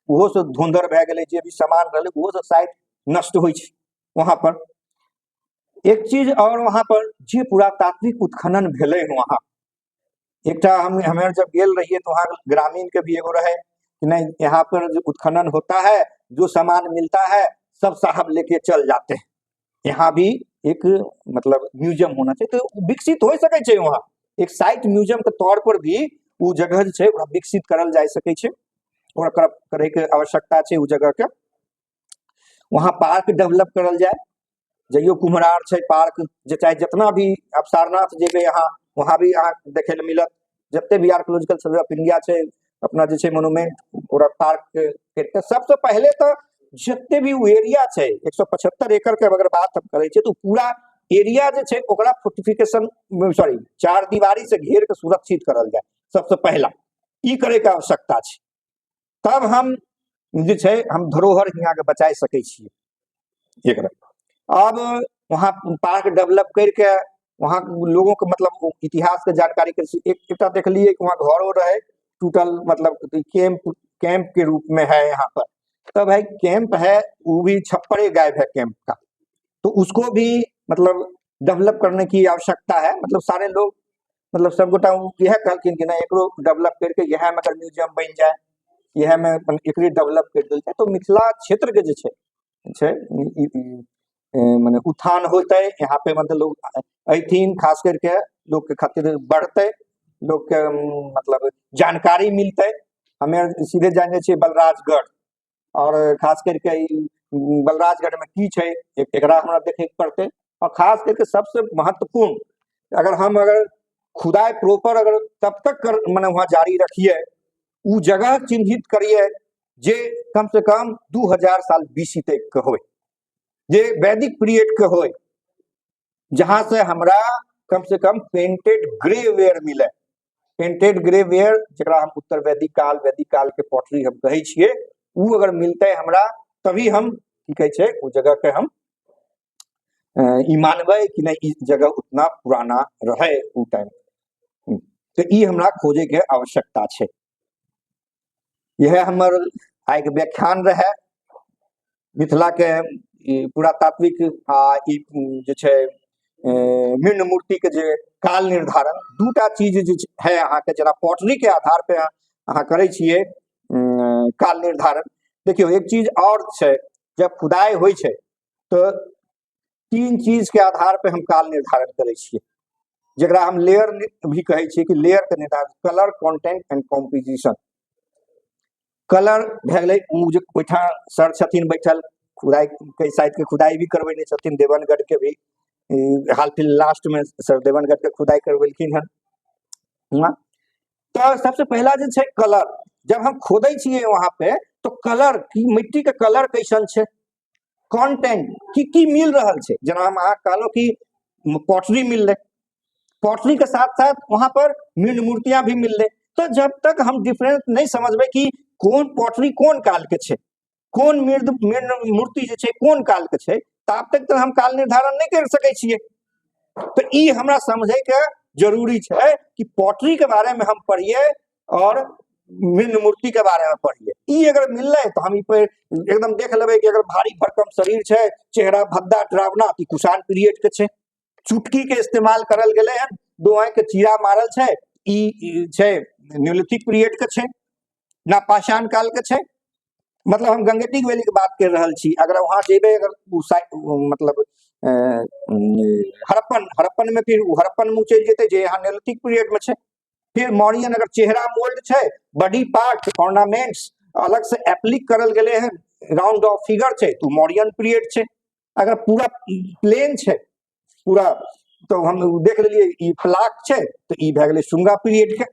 ओहो से धोंधर भए गेलै। जे भी सामान रहलै ओहो सब साइड नष्ट होइ छै वहाँ पर। एक चीज आओर, वहाँ पर जे पुरातात्विक उत्खनन भेलै वहाँ एकटा हम जब गेल रहिए तो वहाँ ग्रामीण के भी एगो रहे कि नहीं, यहाँ पर जो उत्खनन होता है, जो सामान मिलता है सब साहब लेके चल जाते हैं। यहाँ भी एक मतलब म्यूजियम होना चाहिए, तो विकसित हो सकै छै वहाँ एक साइट म्यूजियम के तौर पर भी ओ जगह जे छै ओकरा विकसित करल जा सकै छै। ओकरा करैके आवश्यकता छै ओ जगह के। वहाँ पार्क डेवलप करल जाय, जइयो कुम्हरार छै पार्क जे, चाहे जितना भी अब सारनाथ जेबै अहाँ, वहाँ भी अहाँ देखै लए मिलत। जते भी आर्कोलॉजिकल सर्वे ऑफ इंडिया छै अपना जे छै मोनुमेंट, पूरा पार्क के सबसे पहले तऽ जते भी ओ एरिया छै, 175 एकड़ के अगर बात हम करै छियै तऽ पूरा एरिया जे छै ओकरा फोर्टिफिकेशन, सॉरी, चार दीवारी से घेर के सुरक्षित करल जाय। सबसे पहला ई करे के आवश्यकता छै, तब हम जे छै हम धरोहर हियाँके बचाइ सकै छियै एकरा। अब वहाँ पार्क डेवलप करिके वहाँ लोगों के मतलब इतिहास के जानकारी के एक एकटा देखलियै कि वहाँ घरो रहै टूटल, मतलब कैंप कैंप के रूप में है यहाँ पर। तब भाई कैंप है, वो भी छप्परे गायब है कैंप का, तो उसको भी मतलब डेवलप करने की आवश्यकता है। मतलब सारे लोग मतलब सब गोटा इएह कहलखिन कि नहि, एकरो डेवलप करिके इएहमे अगर म्यूजियम बनि जाय, इएहमे एकरे डेवलप करि देल जाय, तऽ मिथिला क्षेत्रके जे छै छै मने उत्थान होतै। यहाँ पे मतलब लोग अयथिन, खास करके लोकके खातिर बढ़तै, लोकके मतलब जानकारी मिलतै। हमे सीधे जानै छियै बलराजगढ़, आओर खास करिके ई बलराजगढ़मे की छै एकरा हमरा देखैके पड़तै। आओर खास करिके सबसे महत्वपूर्ण, अगर हम अगर खुदाइ प्रॉपर अगर तब तक कर मने वहाँ जारी रखिए, ओ जगह चिन्हित करिए जे कम से कम 2000 साल बीसी तक के होय, जे वैदिक पीरियड के होय, जहाँ से हमरा कम से कम पेंटेड ग्रे वेयर मिले। पेंटेड ग्रे वेयर जकरा हम उत्तर वैदिक काल, वैदिक काल के पॉटरी हम कहै छियै, ओ अगर मिलतै हमरा तभी हम की कहै छै ओ जगह के हम ई मानबै कि नहि, ई जगह उतना पुराना रहै ओ टाइम। तऽ ई हमरा खोजैके आवश्यकता छै। इएह हमर आइके व्याख्यान रहै मिथिलाके ई पुरातात्विक आ ई जे छै मृण मूर्तिके जे काल निर्धारण। दूटा चीज जे है अहाँके, जेना पॉटरीके आधार पे अहाँ करै छियै काल निर्धारण। देखियौ, एक चीज आओर छै, जब खुदाइ होइ छै तऽ तीन चीजके आधार पे हम काल निर्धारण करै छियै, जकरा हम लेयर भी कहै छियै कि लेयरके निर्धारण, colour, content and composition. Colour भए गेलै ओ जे ओहिठाम सर छथिन बैठल, खुदाइ कई साइडके खुदाइ भी करबेने छथिन, देवनगढ़के भी हाल फिलहाल लास्टमे सर देवनगढ़के खुदाइ करबेलखिन हन हुआँ। तऽ सबसे पहला जे छै कलर, जब हम खोदै छियै वहाँ पे तो कलर की मिट्टी के कलर कैसन छै, कंटेंट की की मिल रहल छै। जेना हम अहाँ कहलहुँ कि पॉटरी मिललै, पॉटरी के साथ साथ वहां पर मृण मूर्तियां भी मिललै, तो जब तक हम डिफरेंस नहीं समझबै कि कोन पॉटरी कोन काल के छै, कोन मृद मृण मूर्ति जे छै कोन काल के छै, ताब तक तऽ हम काल निर्धारण नहि कर सकै छियै। तऽ ई हमरा समझै के जरूरी छै कि पॉटरी के बारे में हम पढ़िए और मृण मूर्ति के बारे में पढ़िए। ई अगर मिललै तऽ हम ई पर एकदम देख लेबै कि अगर भारी भरकम शरीर छै, चेहरा भद्दा डरावना, तऽ कुषाण पीरियड के छै। चुटकी के इस्तेमाल करल गेलै हन, दो आँखि के चीरा मारल छै, ई छै न्यूलिथिक पीरियड के छै, ना पाषाण काल के छै। मतलब हम गंगेटिक वैली के बात कर रहल छी। अगर वहाँ जेबै, अगर उ मतलब हड़प्पन, हड़प्पन में फिर हड़प्पन मुँह चलि जेतै जे यहाँ न्यूलिथिक पीरियड में छै। फिर मौर्यन, अगर चेहरा मोल्ड छै, बॉडी पार्ट ऑर्नामेंट्स अलग से एप्लिक करल गेलै हन, राउंड ऑफ फिगर छै, तो मौर्यन पीरियड छै। अगर पूरा प्लेन छै पूरा, तऽ हम देख लेलियै ई फ्लाक छै, तऽ ई भए गेलै शुंगा पीरियड के।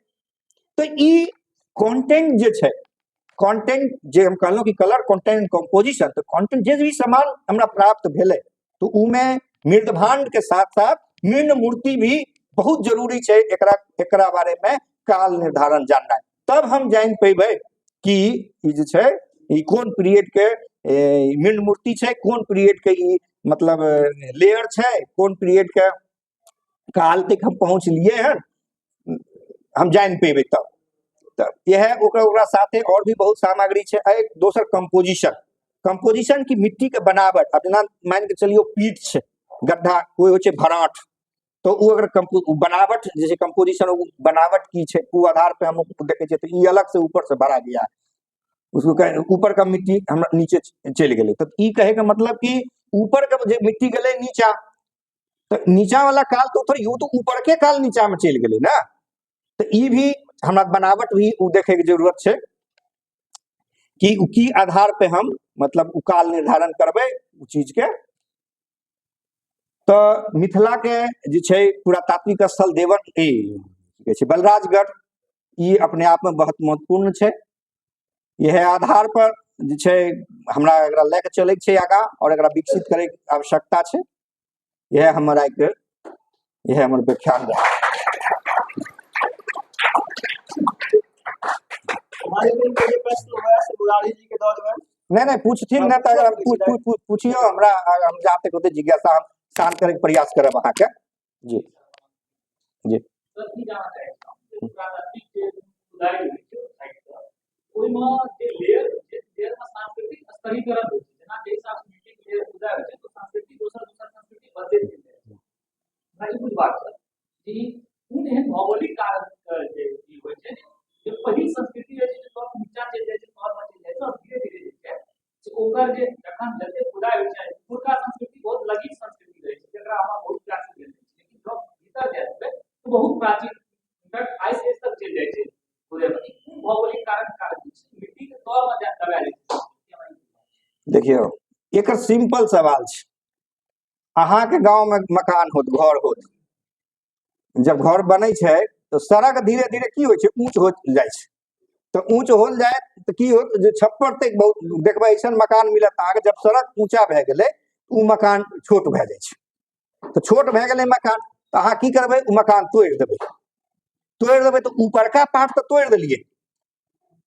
तऽ ई कंटेंट जे छै, कंटेंट जे हम कहलहुँ कि कलर, कंटेंट, कंपोजिशन, तऽ कंटेंट जे भी सामान हमरा प्राप्त भेलै तऽ उमे मृदभांड के साथ साथ मृण मूर्ति भी बहुत जरूरी छै एकरा एकरा बारे में काल निर्धारण जाननाइ। तब हम जानि पेबै कि ई जे छै ई कोन पीरियडके मृण मूर्ति छै, कोन पीरियडके ई मतलब लेयर छै, कोन पीरियडके काल तक हम पहुँचलियै हन, हम जानि पेबै तब। तऽ इएह ओकरा ओकरा साथे आओर भी बहुत सामग्री छै। एक दोसर कंपोजिशन, कंपोजिशन की मिट्टी के बनावट। आब जेना मानि के चलियौ पीट छै, गड्ढा कोइ होइ छै भराठ, तऽ ओ अगर बनावट जे छै कंपोजिशन, ओ बनावट की छै, ओ आधार पे हम देखै छियै तऽ ई अलग से ऊपर से भरा गया है, उसको कहे ऊपर का मिट्टी हमरा नीचे चलि गेलै। तऽ ई कहे के मतलब कि ऊपर के जे मिट्टी गेलै नीचा, तऽ नीचा वाला काल तो थोड़ी, ओ तऽ ऊपर के काल नीचा में चलि गेलै ने। तऽ ई भी हमरा बनावट भी ओ देखे के जरूरत छै कि ओ की आधार पे हम मतलब ओ काल निर्धारण करबै ओ चीज के। तऽ मिथिला के जे छै पुरातात्विक स्थल देवन ई की कहै छै बलराजगढ़, ई अपने आप में बहुत महत्वपूर्ण छै। इएह आधार पर जे छै हमरा एकरा लए के चलैके छै आगाँ आओर एकरा विकसित करैके आवश्यकता छै। इएह हमर आइके इएह हमर व्याख्यान रहै। नहि नहि पूछथिन नहि तऽ अगर पूछियौ हमरा, हम जहाँ तक होतै जिज्ञासा हम शांत करैके प्रयास करब अहाँके। जी जी। ओहिमे जे लेयर होइ छै, लेयर मे सांस्कृतिक स्तरीकरण होइ छै। जेना जे हिसाब से मिट्टी के लेयर खुदाइ होइ छै तऽ संस्कृति दोसर दोसर संस्कृति बदलैत चलि जाइ छै। हमरा ई बुझबाक छल जे ई कोन एहन भौगोलिक कारण जे ई होइ छै जे पहिल संस्कृति रहै छै जे सब नीचा चलि जाइ छै, तौर मे चलि जाइ छै और धीरे धीरे जे छै से ओकर जे जखन जते खुदाइ होइ छै, ऊपरका संस्कृति बहुत लगीच संस्कृति रहै छै जकरा हमरा बहुत प्राचीन भेल छै, लेकिन जब भीतर जाय जेबै तऽ बहुत प्राचीन, इनफैक्ट आइस एज तक चलि जाइ छै। भौगोलिक कारण कारण मिट्टी के तौर मे दबायल जाइ छै। देखियौ एकर सिंपल सवाल छै, अहाँके गाँवमे मकान होत, घर होत, जब घर बनै छै तऽ सड़क धीरे धीरे की होइ छै ऊँच हो जाइ छै। तऽ ऊँच होल जाय तऽ की होत जे छप्पर तक बहुत देखबै ऐसन मकान मिलत अहाँके, जब सड़क ऊँचा भए गेलै ओ मकान छोट भए जाइ छै। तऽ छोट भए गेलै मकान तऽ अहाँ की करबै, ओ मकान तोड़ि देबै। तोड़ि देबै तऽ ऊपरका पार्ट तऽ तोड़ि देलियै,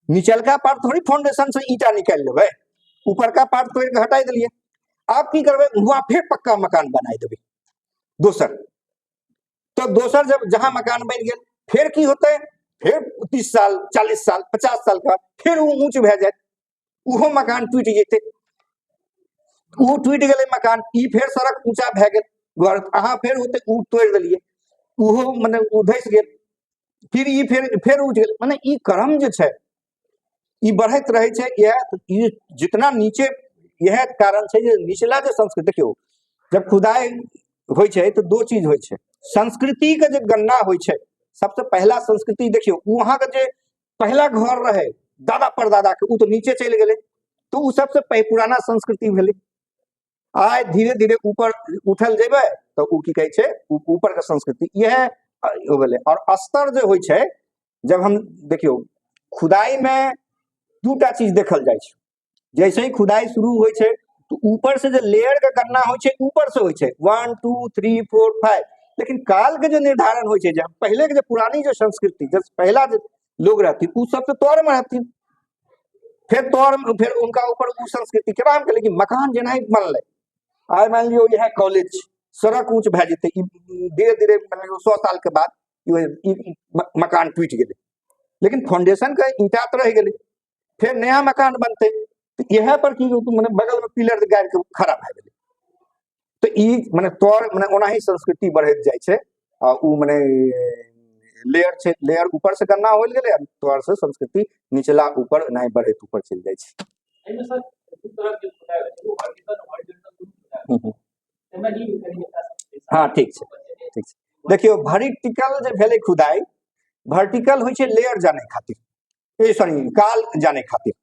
निचलका पार्ट थोड़ी फाउंडेशन से ईंटा निकालि लेबै, ऊपरका पार्ट तोड़ि कऽ हटाइ देलियै। आब की करबै, वहाँ फेर पक्का मकान बनाइ देबै दोसर। तऽ दोसर जब जहाँ मकान बनि गेल फेर की होतै, फेर 30 साल 40 साल 50 साल के बाद फेर ओ ऊँच भए जायत, ओहो मकान टूटि जेतै। ओ टूटि गेलै मकान, ई फेर सड़क ऊँचा भए गेल घर, अहाँ फेर होतै ओ तोड़ि देलियै, ओहो मने ओ धसि गेल, फिर ई फेर फेर उठि गेल। मने ई क्रम जे छै ई बढ़ैत रहै छै। इएह ई जितना नीचे, इएह कारण छै जे निचला जे संस्कृति, देखियौ जब खुदाइ होइ छै तऽ दो चीज होइ छै, संस्कृतिके जे गणना होइ छै, सबसँ पहिला संस्कृति देखियौ ओ अहाँके जे पहिला घर रहै दादा परदादा के, ओ तऽ नीचे चलि गेलै, तऽ ओ सबसँ पुराना संस्कृति भेलै। आइ धीरे धीरे ऊपर उठल जेबै तऽ ओ की कहै छै ऊपर के संस्कृति, इएह हो गेलै। आओर स्तर जे होइ छै, जब हम देखियौ खुदाई मे दूटा चीज देखल जाइ छै, जैसे ही खुदाई शुरू होइ छै तऽ ऊपर से जे लेयर के गणना होइ छै ऊपर से होइ छै 1 2 3 4 5, लेकिन काल के जे निर्धारण होइ छै, जे पहले के जे पुरानी जे संस्कृति, जे पहला जे लोग रहथिन ओ सबसे तौर में रहथिन, फेर तौर फिर उनका ऊपर ओ संस्कृति केना हम कहलियै कि मकान जेना ही बनलै, आइ मानि लियौ इएह कॉलेज छै, सड़क ऊँच भए जेतै, ई धीरे धीरे मानि लियौ 100 साल के बाद ई मकान टूटि गेलै, लेकिन फाउंडेशन के ईंटा तऽ रहि गेलै, फेर नया मकान बनतै तऽ इएह पर की मने बगल में पिलर गाड़ि के खड़ा भए गेलै। तऽ ई मने तौर मने ओनाही संस्कृति बढ़ैत जाइ छै आ ओ मने लेयर छै, लेयर ऊपर से गन्ना होल गेलै आ तोर से संस्कृति निचला ऊपर एनाही बढ़ैत ऊपर चलि जाइ छै। एहिमे सर दू तरह के खुदाइ होइ छै, एगो वर्टिकल और हॉरिजॉन्टल दुनू खुदाइ होइ छै। एहिमे ई कनि एकटा सब हँ, ठीक छै, ठीक छै। देखियौ वर्टिकल जे भेलै खुदाइ, वर्टिकल होइ छै लेयर जानै खातिर, ए सॉरी काल जानै खातिर।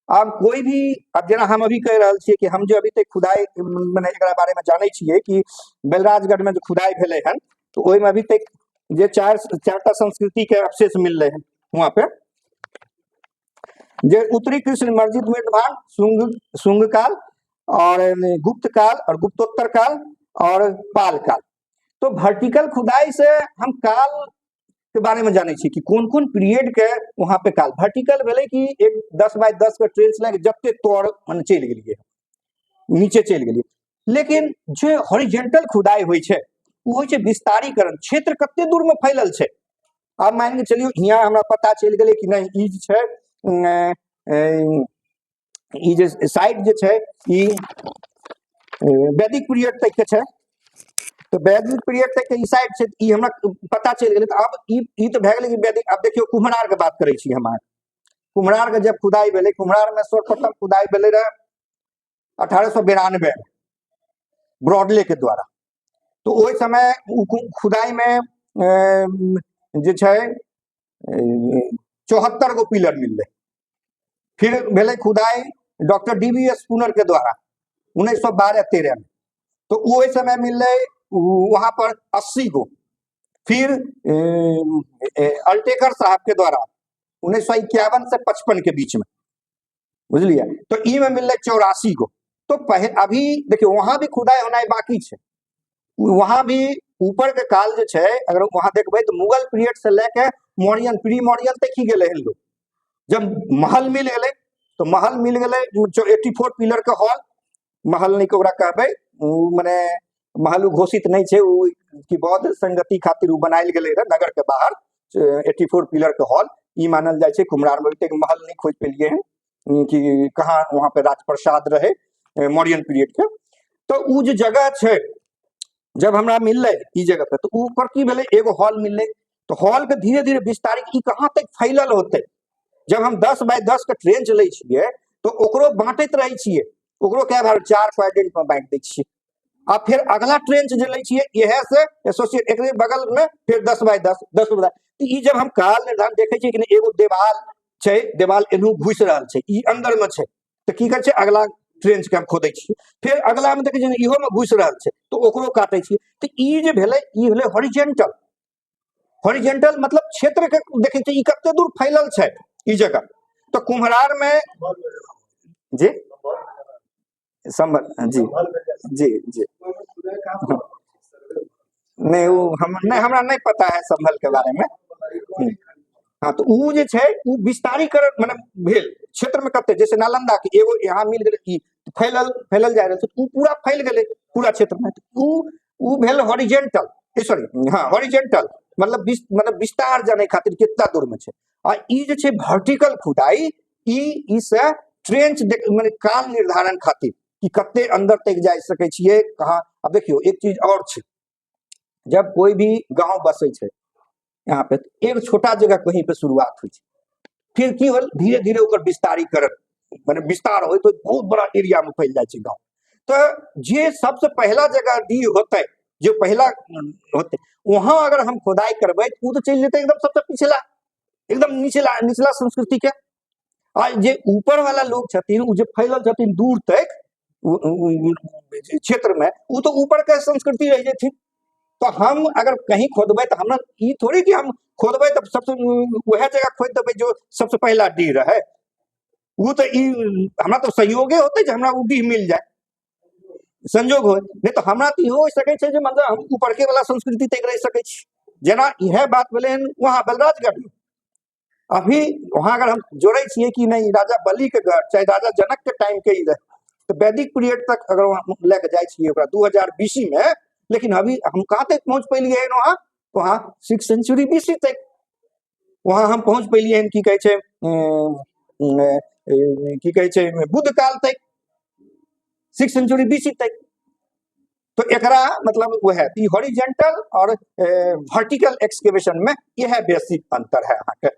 आब कोई भी, अब जेना हम अभी कहि रहल छियै कि हम जे अभी तक खुदाइ मने एकरा बारे में जानै छियै कि बलराजगढ़ में जे खुदाइ भेलै हन तऽ ओहिमे अभी तक जे चारिटा संस्कृति के अवशेष मिललै हन वहाँ पे, जे उत्तरी कृष्ण मस्जिद मृदभान, शुंग काल और गुप्त काल और गुप्तोत्तर काल और पाल काल। तो वर्टिकल खुदाई से हम काल के बारे में जानै छी कि कोन कोन पीरियड के वहां पे काल। वर्टिकल भेलै कि एक 10 बाय 10 के ट्रेंच लए जते तोड़ मने चलि गेलियै, नीचे चलि गेलियै। लेकिन जे हॉरिजेंटल खुदाई होइ छै ओ होइ छै विस्तारीकरण, क्षेत्र कते दूर में फैलल छै। आब मान के चलियौ हियाँ हमरा पता चलि गेलै कि नहि ई जे छै ई जे साइड जे छै ई वैदिक पीरियड तक के छै, तऽ वैदिक पीरियड तक के ई साइड छै, ई हमरा पता चलि गेलै। तऽ आब ई तऽ भए गेलै कि वैदिक। आब देखियौ कुम्हरार के बात करै छी हम अहाँ। कुम्हरार के जब खुदाई भेलै, कुम्हरार में सर्वप्रथम खुदाई भेलै रहै 1892 ब्रॉडले के द्वारा। तऽ ओहि समय खुदाई में जे छै 74 गो पिलर मिललै। फिर भेलै खुदाई डॉक्टर डी बी स्पूनर के द्वारा 1912-13 में, तो ओहि समय मिललै वहां पर 80 गो। फिर अल्टेकर साहब के द्वारा 1951 से 55 के बीच में, बुझलियै, तो ई में मिललै 84 गो। तो पहले अभी देखियौ वहां भी खुदाई होनाइ बाकी छै, वहां भी ऊपर के काल जे छै अगर वहां देखबै तऽ मुगल पीरियड से लए के मौर्यन प्री मौर्यन तक ही गेलै हन लोग। जब महल मिल गेलै तऽ महल मिल गेलै 84 पिलर के हॉल, महल नहि के ओकरा कहबै, ओ मने महल उ घोषित नहि छै, ओ कि बौद्ध संगति खातिर ओ बनायल गेलै रहै नगर के बाहर 84 पिलर के हॉल ई मानल जाइ छै। कुम्हरार में अभी तक महल नहि खोजि पेलियै हन कि कहाँ वहां पे राजप्रसाद रहे मौर्यन पीरियड के। तऽ उ जे जगह छै जब हमरा मिललै ई जगह पे, तऽ ऊपर की भेलै एगो हॉल मिललै, तऽ हॉल के धीरे धीरे विस्तारित ई कहाँ तक फैलल होतै। जब हम 10 बाय 10 के ट्रेंच लै छियै तऽ ओकरो बाँटैत रहै छियै, ओकरो कए भाग 4 क्वाड्रेंट में बाँटि दै छियै। आ फेर अगला ट्रेंच जे लै छियै इएह से एसोसिएट एकरे बगल में फिर 10 बाय 10, 10 बाय 10। तऽ ई जब हम काल निर्धारण देखै छियै कि नहि एगो देवाल छै, देवाल एनहु घुसि रहल छै, ई अंदर में छै, तऽ की करै छै अगला ट्रेंच के हम खोदै छियै। फेर अगला में देखै छियै इहो में घुसि रहल छै तऽ ओकरो काटै छियै। तऽ ई जे भेलै ई भेलै हॉरिजेंटल। हॉरिजेंटल मतलब क्षेत्र के देखै छियै ई कते दूर फैलल छै ई जगह। तऽ कुम्हरार में जी संभल जी जी जी नहीं वो हम नहीं, हमरा नहीं पता है संभल के बारे में। हाँ तो उ जे छै उ विस्तारीकरण मने भेल क्षेत्र में कते, जैसे नालंदा के एगो यहाँ मिल गेलै ई फैलल फैलल जा रहल छै, उ पूरा फैल गेलै पूरा क्षेत्र में। उ उ भेल हॉरिजेंटल, सॉरी हाँ हॉरिजेंटल मतलब मतलब विस्तार जाने खातिर कितना दूर में छै। आ ई जे छै वर्टिकल खुदाई ई ई से ट्रेंच मने काल निर्धारण खातिर कि कते अंदर तक जा सकै छियै कहाँ। अब देखियौ एक चीज और छै, जब कोई भी गांव बसै छै यहाँ पे एक छोटा जगह कहीं पे शुरुआत होइ छै, फिर की होल धीरे धीरे ओकर विस्तारीकरण मने विस्तार होइत होइत बहुत बड़ा एरिया में फैल जाइ छै गांव। तऽ जे सबसे पहला जगह डी होतै, जे पहला होतै वहां अगर हम खोदाई करबै तऽ ओ तऽ चलि जेतै एकदम सबसे पिछला, एकदम निचला निचला संस्कृति के। आ जे ऊपर वाला लोग छथिन ओ जे फैलल छथिन दूर तक क्षेत्र में, ओ तो ऊपर के संस्कृति रह जेथिन। तो हम अगर कहीं खोदबै तऽ हमरा ई थोड़ी कि हम खोदबै तऽ सबसे वएह जगह खोदि देबै जो सबसे पहला डीह रहे, ओ तऽ ई हमरा तऽ सहयोगे होतै जे हमरा ओ डीह मिल जाए, संजोग हो, नहीं तो हमरा तऽ इहो हो सकै छै जे मतलब हम ऊपरके वाला संस्कृति तक रहि सकै छी। जेना इएह बात भेलै हन वहाँ बलराजगढ़ में, अभी वहाँ अगर हम जोड़ै छियै कि नहीं राजा बलि के गढ़ चाहे राजा जनक के टाइम के ही रहे, तो वैदिक पीरियड तक अगर वहाँ लए के जाइ छियै ओकरा 2000 बीसी में, लेकिन अभी हम कहाँ तक पहुँच पेलियै हन वहाँ, वहाँ 6 सेंचुरी बीसी तक वहाँ हम पहुँच पेलियै हन, की कहै छै की कहै छै बुद्ध काल तक, 6 सेंचुरी बीसी तक। तो एकरा मतलब वह है ई हॉरिजेंटल और वर्टिकल एक्सकेवेशन में यह बेसिक अंतर है अहाँके।